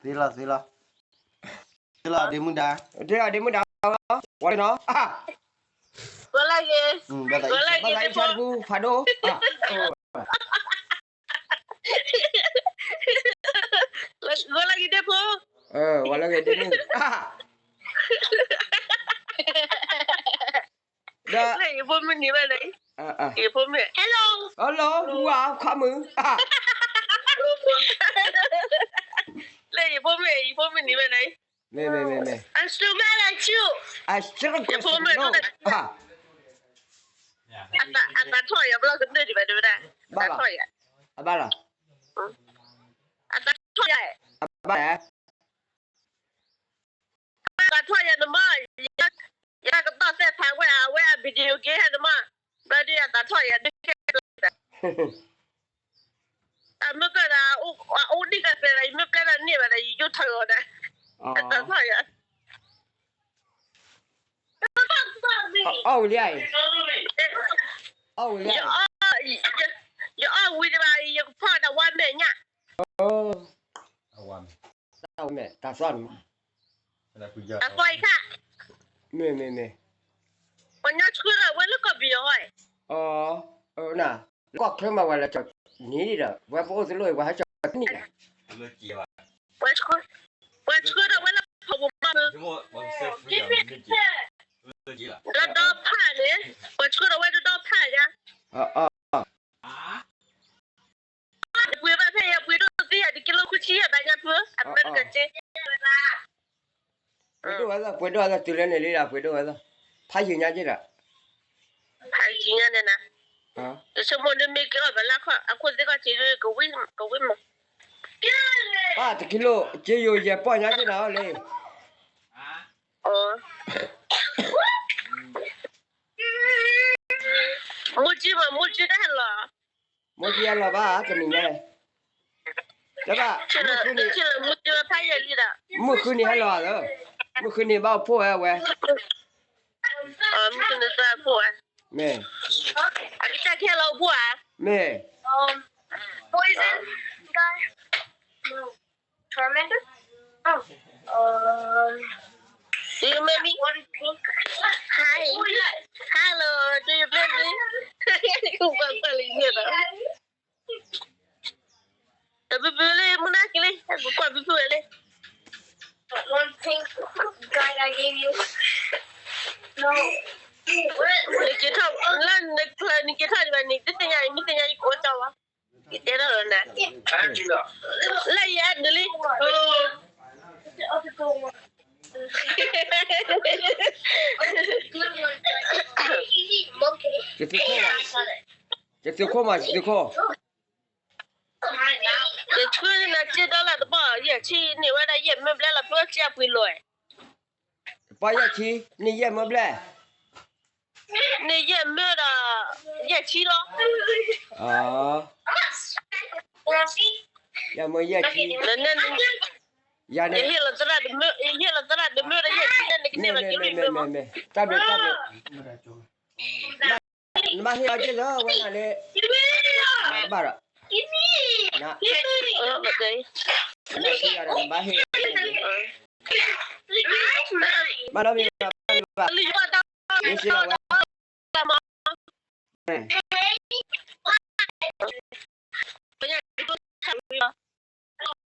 သ့လီၤ, သ့လီၤ, သ့လီၤဒ့မုၣ်ဒါ, သ့လီၤဒ့မုၣ်ဒါ, ဝဲလီၤနီၤ, ဂီၤလၢဂ့ၤ, ဂီၤလၢဂ့ၤ, ဖးဒိၣ်, ဂီၤလၢဂ့ၤဒ့ဖိ, ဂီၤလၢဂ့ၤဒ့မုၣ်, ဒီး လၢယဖိမုၣ်နံၤဘၣ်န့ၣ်, ယဖိမုၣ်, hello, hello, ဝါ, ခီမုၢ်, လၢယဖိမုၣ်, ယဖိမုၣ်နံၤဘၣ်န့ၣ်, မ့ၢ်, မ့ၢ်, မ့ၢ်, မ့ၢ်, အစူမ့ၢ်လၢဆူ, ယဖိမုၣ်, အသးထီၣ်ယၤဘျီကဒၢၣ်ဒံးဘၣ်, ဒ်ဝဲဒၣ်, အသးထီၣ်ယၤ, အဘၣ်လီၤ, အသးထီၣ်ယၤ, အဘၣ် အသးထီၣ်ယၤနမ့ၢ်, ယကတီၢ်သဲၣ်ဖးဝဲ အဝဲအ video game ဟဲနမ့ၢ်, ဘျီဒုးအသးထီၣ်ယၤဒုးကဲ, အမ့ၢ်ကဒီး, အအိၣ်ဒံးကသဲးဒီး ယမ့ၢ်ပျဲဒီးန့ၢ်ဘၣ်ဒီး ယယိထၢအီၤဒီး, အသးထီၣ်ယၤ, အီၣ်ဝံၤလံဧါ, အီၣ်ဝံၤလံဧါ, ယအီၣ်ဝံၤဒံးဘၣ် ယကဖီၣ်ဒီးဝါမဲာ်ညၣ်, တၢ်ဝါမဲာ်, တၢ်သီၣ်န့ၣ်, တၢ်သီၣ်အံၤခါ, မ့ၢ်, မ့ၢ်, မ့ၢ်, ပှၤညီဆှၢထီၣ်ဝဲလၢကီၢ်ပယီၤအံၤ, အၢ, နၤ, လၢကီၢ်ချၢမး ပှၤလဲၤကၠီၤနံၤဒီး ပှၤပအိၣ်သလိၣ်အံၤ ပှၤဟဲကၠီၤနံၤဒီး, ပှၤဆှၢထီၣ်ဝဲလၢဖီၣ်ပူၤမး, ဒီဒီဖးန့ၣ်, ပှၤဆှၢထီၣ်ဝဲဒီဒီဖးညါ, ပှ့ၤဘၣ်ဖဲယပှ့ၤဒိၣ်သ့ယၤ တကံလိခိၣ်ဆံယဲၢ်ဘၣ်ညါဖု, အမဲရကၤက့, ပှ့ၤဒိၣ်ဝဲသၣ်, ပှ့ၤဒိၣ်ဝဲသၣ် တုၤလၢန့ၣ်လံဒီး ပှ့ၤဒိၣ်ဝဲသၣ်, ဖးယံာ်ညါက့ဒီး, ဖးယံာ်ညါန့ၣ်နၤ, တဆိကမိၣ်ဒ်မ့ၢ်က့ၤအီၣ်ဘၣ်လၢအခိၣ်သ့ၣ်ခီၣ်ထံး ကဝံၣ်မး, ပၢ်တကံလိ က့ယိာ်ယဲၢ်ပီၢ်ညါက့နၤအီၤလံ, မိၢ်ကံမး မိၢ်ကံတဟဲလီၤ, မိၢ်ကံဟဲလီၤဘၣ် တနံၤညါ, တဘၣ်, မုၢ်ဃုနံၤ, မုၢ်ဃုနံၤဟဲလီၤလၢ, မုၢ်ဃုနံၤဘၣ်အိၣ်ဖှိၣ်ဝဲဝဲ, မုၢ်ဃုနံၤဘၣ်အိၣ်ဖှိၣ်ဝဲ, မ့ၢ်, အကစၢ်ကဟဲလီၤအိၣ်ဖှိၣ်ဧါ, မ့ၢ်, Tormented? Oh. Um, do you remember me? Hi. Hello, do you remember me? Really, Muna, really? One pink guy I gave you. No. What? နကထီၣ်, လၢနကထီၣ်, နကထီၣ်ဒံးဘၣ်န့ၣ် တသ့ၣ်ညါ, မ့ၢ်သ့ၣ်ညါ ယကအိၣ်တၢ်ဝဲ. ယတဲထီၣ်လီၤနၤ, လၢယအဲၣ်ဒိးလံ, ယသုးခိၣ်မး, ယသုးခိၣ်, ယဆှၢနၤစ့ဒီလၣ်တပီၢ် ယဲၢ်ဆံန့ၢ်ဝဲဒၣ်ယဲၢ်မၢဘျဲလီၤ ဖဲစ့အပှ့ၤလိာ်, တပီၢ်ယဲၢ်ဆံ, န့ၢ်ယဲၢ်မၢဘျဲ, န့ၢ်ယဲၢ်မၢဒီး ယဲၢ်ဆံလီၤ, ယဲၢ်မၢယဲၢ်ဆံ, ယဟ့ၣ်လီၤသရၣ်တမၢ, ယဟ့ၣ်လီၤသရၣ်တမၢဒီးယဲၢ်ဆံန့ၣ် နကန့ၢ်ဘၣ်က့ၤလွံၢ်မၢမး,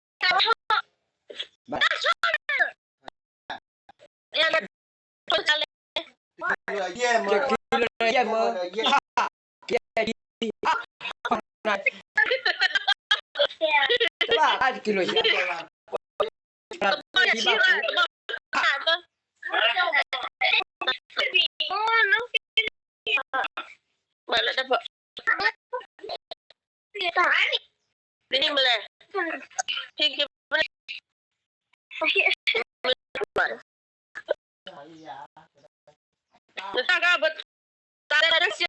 တၢ်ဘျုးတၢ်ဘျုး, နဘၣ်ဟ့ၣ်အီၤက့ၢ်သၢဝဲနၤလၢ, နဘၣ်ဒီး, နဘၣ်ဟ့ၣ်အီၤ, ဘၣ်နီတမံၤဘၣ်, မ့ၢ်စ့လီၤဝဲ, ဘၣ် ယဲၢ်မၢ, တဘၣ်အါတကံလိာ်, ဘၣ်လၢတၢ်ဖီၣ်, ဒ်မလဲၣ်, ဟံးက့ၤ, နတၢ်ကဘၣ်, တၢ်လၢတၢ်စံး,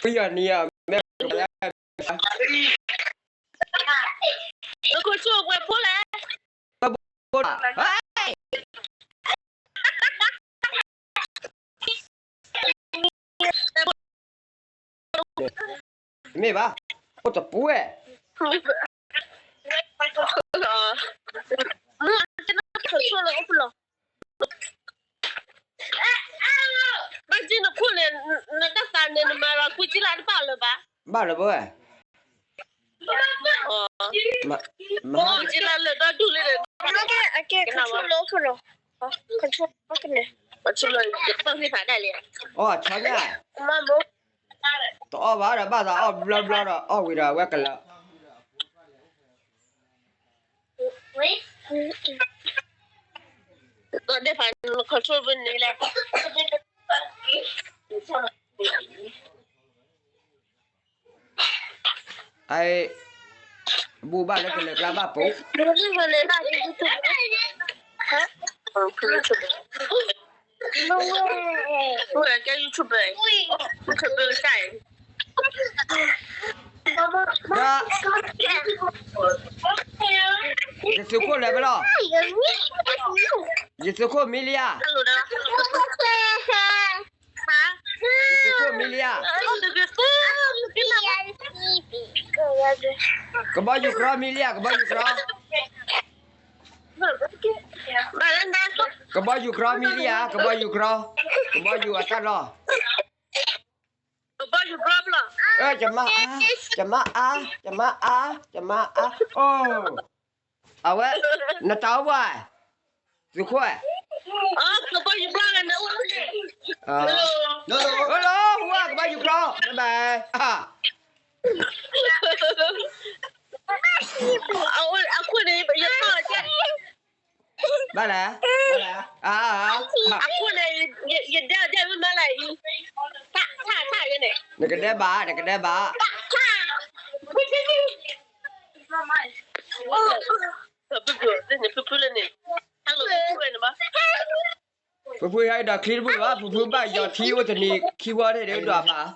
ပယီၤနံၤအီၤ, မ့ၢ်, နခိၣ်ဆူၣ်ဝဲဖိလဲၣ်, မ့ၢ်ဘၣ် အိၣ်တပှဲၤ, မ့ၢ်ကနၣ်ခီဆိၣ်လၢအိၣ်ဖဲလဲၣ်, ဘၣ်က့ၢ်နခိၣ်န့ၣ်, နတၢ်သးန့ၣ် နမၤလီၤကွံာ်က့ၤလၢတဘၣ်လၢၤဘၣ်, ဘၣ်လၢၤဘၣ်ဝဲ, မၤက့ၤလၢလၢာ်ဒီဒူၣ်လံန့ၣ်, အကဲခီဆိၣ်လၢအိၣ်ဖဲလဲၣ်, ခီဆိၣ်လၢအိၣ်ဖဲလဲၣ်, အဆီညၣ်, တအီၣ်ဘၣ်ဒီးဘၣ်သးအီၣ်ဘျီဘျီဒီးအီၣ်ဝံၤဒီးအဝဲကလၢာ် ဒီးဒဲဖးန့ၣ် control ဖဲန့ၣ်လဲၣ်, အ, ဘူၣ်ဘၣ်လၢကလၢာ်ကျါဘၣ်ပူၤ, ကဲ YouTube, YouTube ကစၢ်အံၤ, ဒီး ယသုးခိၣ်လဲၤဖဲလဲၣ်, ယသုးခိၣ်မံလံဧါ, ယသုးခိၣ်မံလံဧါ, ကဘီယူၤကြီမံလံဧါ, ကဘီယူၤကြီ, ကဘီယူၤကြီမံလံဧါ, ကဘီယူၤကြီ, ကဘီယူၤအတၢ်လီၢ် ကဘီယူၤကြီဖဲလဲၣ်, ယမါအါ, ယမါအါ, ယမါအါ, ယမါအါ, အိၣ်, အဝဲ, နတၢ်အိၣ်ဘၣ်, သုးခိၣ်, ကဘီယူၤကြီန့ၣ်, ဟိလီၤ, ဟိလီၤ, ကဘီယူၤကြီ, bye bye, အခိၣ်န့ၣ် ယထီၣ်ကဲ ဘၣ်လဲၣ်, အခိၣ်န့ၣ် ယဒဲဒဲမ့ၢ်မၤလၢအံၤ, ထါထါယဲန့ၣ်, နကဒဲဘၣ်, နကဒဲဘၣ်, ဖုဖုလၢန့ၣ်, ဖုဖုဟဲဒီးချံတဘူၣ်လၢၤဘၣ်, ဖုဖုဟဲဒီးချံတဘူၣ်လၢၤဘၣ်, ဖုဖုဘၣ်ယီၤထံအိၣ်တနံၤခံဝီန့ၣ်ဒီးအဖး,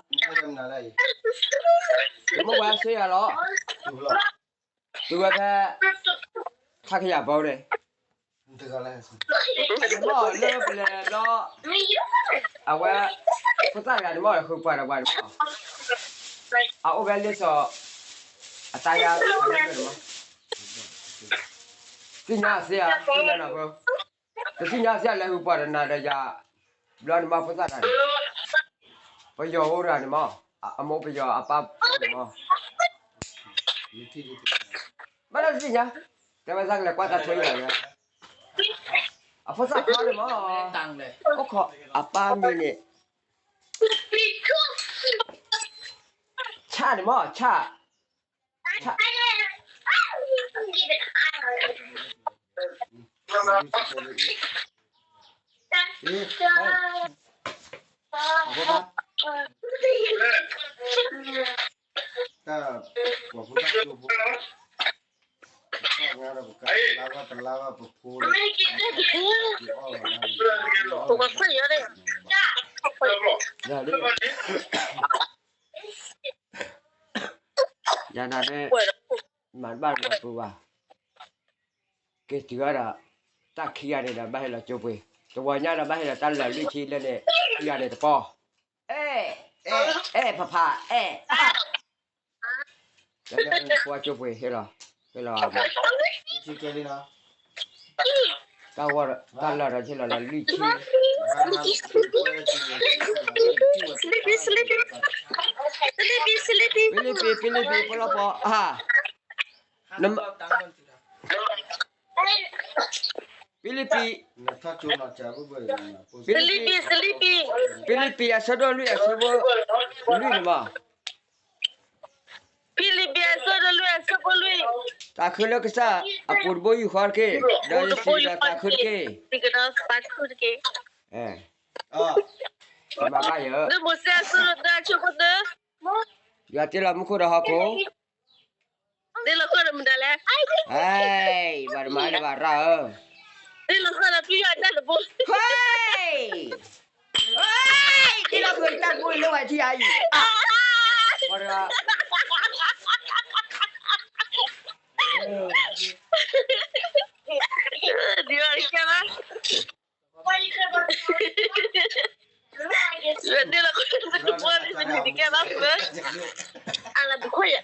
တမ့ၢ်ဝဲဆ့ယၤလီၤ, တုၤဝဲဖဲ ထါခယၢ်ဘီန့ၣ်, မ့ၢ်လၢပလဲၤဘျီ, အဝဲ, ဖိသၣ်တဂၤန့ၣ်မ့ၢ်ဃုပှၤဒီးပှၤန့ၣ်မ့ၢ်, အအိၣ်ဖဲလ့စီၤ, အတၢ်ယါန့ၣ်မ့ၢ်, သ့ၣ်ညါစ့ဧါ, သ့ၣ်ညါနၤဖိ, တသ့ၣ်ညါစ့ဧါလဲၤဃုပှၤဒီးနၤဒီးယၤ, ဘျီန့ၣ်မ့ၢ်ဖိသၣ်တဂၤန့ၣ်, ပယီၤအိၣ်တဂၤန့ၣ်မ့ၢ်, အမိၢ်ပယီၤအပၢ်န့ၣ်မ့ၢ် ဘၣ်လၢတသ့ၣ်ညါ, တဲဝဲသးကလဲၤကွၢ်တၢ်ထွဲအံၤလီၤ, အဖိသၣ်ခီန့ၣ်မ့ၢ်, အိၣ်ခိးအပၢ်မံၤန့ၣ်, ဆၣ်န့ၣ်မ့ၢ်, ဆၣ်, ဆၣ် ယၤန့ၣ်, မၤတဘၣ်လၢပူၤဘၣ်, က့ၤတုၤအဒီး, တၢ်ခံဂၤန့ၣ်ဒီးဘၣ်ဟ့ၣ်လီၤကၠိပှ့ၤ, တဝီညါဒီးဘၣ်ဟ့ၣ်လီၤတၢ်လၢာ်လွံၢ်ထံလၢန့ၣ်, ခံဂၤန့ၣ်တပီၢ်, အဲၣ်, အဲၣ်ဖးဖး, အဲၣ်, တၢ်လၢာ်ကွၢ်ကၠိပှ့ၤဟ့ၣ်လီၤ, ဟ့ၣ်လီၤ, တၢ်ဝီ, တၢ်လၢာ်ဒီးဟ့ၣ်လီၤလၢလွံၢ်ထံ, ဖံလံးပံး, ဖံလံးပံး, ဖီလီပီ, ဖံလံးပံး, ဖံလံးပံး, ဖံလံးပံးအဆၢဒိၣ်လွံၢ်အဆၢဖိလွံၢ်န့ၣ်မး, ဖံလံးပံးအဆၢဒိၣ်လွံၢ်အဆၢဖိလွံၢ်, သးခုလၢကစၢ်အပူၤတဘိယူၢ်ဃီတက့ၢ်, ဒီးယစံးကဒီးသးခုတက့ၢ်, စံးကဒီးသးခုတက့ၢ်, မၤဘၣ်ယၤ, လၢမိၤၡ့အဆၢဒိၣ်သၢအဆၢဖိသၢ, ယွၤတ့လီၤမူခိၣ်ဒီးဟီၣ်ခိၣ် တ့လီၤဃာ်ဒီးမတၤလဲၣ်, ဘၣ်တမၤလၢၤဘၣ်ရၣ်ဧၢ, တ့လီၤဃာ်ဒီးဖံယွၤတၢ်တဘိ, တ့လီၤဃာ်တၢ်တဘိလၢဝဲထံအံၤ, ဒ်ကဲဘၣ်, တ့လီၤဃာ်တဘိလၢနံၤတကဲဘၣ်, အလၤပူၤခိၣ်ယဲ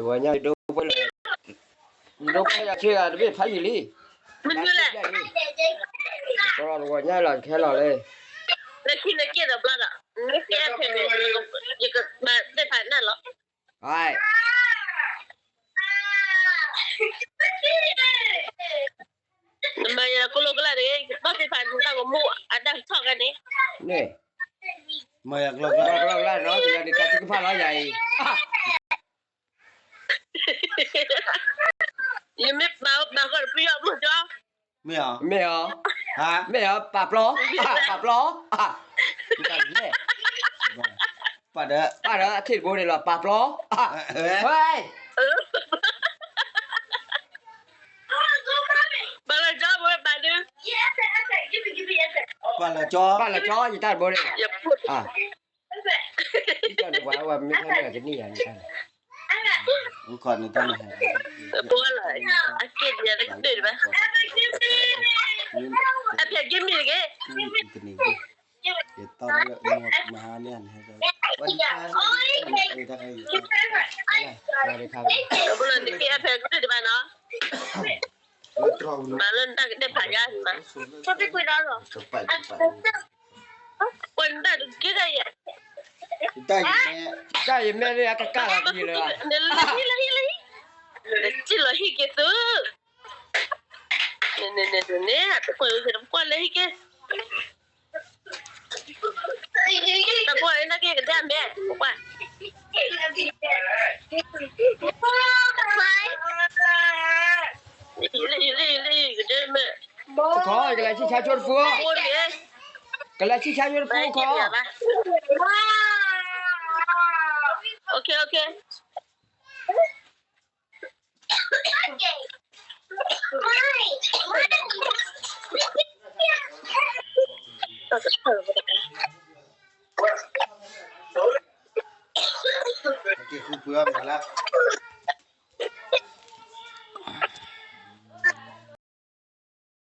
တဝီညါဒိၣ်ပှဲၤလၢ ဒိၣ်ပှဲၤယၤဆ့ဂၤတဘ့ၣ်ဖးယံာ်လံ, မနုၤလဲၣ်, တဝီညါလီၤခဲလီၤလၢ လၢခံလၢက့ၢ်ဒီးဘျီဒီး မ့ၢ်ကဲဖဲန့ၣ် ယကဘၣ်သ့ၣ်ဖးနၢ်လီၤ. နမၤယၤကလိကလၢတဂ့ၤ, ဘၣ်သ့ၣ်ဖးနတၢ်ကမူၣ်အတၢ်ကထီၣ်ကဲန့ၣ်, မၤယၤကလိကလၢ, ကလိကလၢနီၤ ကလၢနတၢ်ထုကဖၣ်လီၤယၤအံၤ, ယမ့ၢ်ပာ်ပာ်ဃီတပျံၤအီၤမ့ၢ်ကၠီ, မ့ၢ်အီၤ, မ့ၢ်အီၤ, မ့ၢ်အီၤ ပာ်ပျီ, ပာ်ပျီ, ပာ်ဒီး ပာ်ဒီးထံၣ်တဘိန့ၣ်လီၤ ပာ်ပျီ, ဝဲ ပာ်လီၤကၠီ, ပာ်လီၤကၠီ, ယတၢ်တဘိန့ၣ်, တၢ်န့ၣ်ပှၤဝဲမ့ၢ်ဖဲန့ၣ်ကနံၣ်ယၤန့ၣ်တၢ်န့ၣ်, တၢ်န့ၣ်, အက့ၢ်န့ၣ်တကတၢၢ်ဘၣ်, အဖျဲၣ်က့ၤမ့ၢ်တဂ့ၤ, မၤဟါန့ၣ်, ဘၣ်လီၤနက့ၢ်အဖျဲၣ်ကတၢၢ်တဘၣ်နီၤ, မၤလၢနတၢ်ကတဲဖးယါန့ၣ်, ပှၤနတၢ်တက့ၢ်တၢ်ယဲ, တၢ်ယမဲာ်လၢအကကၢ်လီၤတယံာ်လၢ, နလၢဟံၣ်လၢဟံၣ်လၢဟံၣ်, နစံၣ်လီၤဟံၣ်က့ၤသု, န့ၣ်န့ၣ်န့ၣ်န့ၣ် တကွၢ်လၢဟံၣ်က့ၤ, တကွၢ်လၢနက့ၤကဒဲမဲာ်, ကွၢ် ယလဲၤဆံၣ်ဆါဆိတဖု, ကလဲၤဆံၣ်ဆါဆိတဖုခီ, okay okay, က့ၤဃုပှ့ၤအီၣ်မးလၢ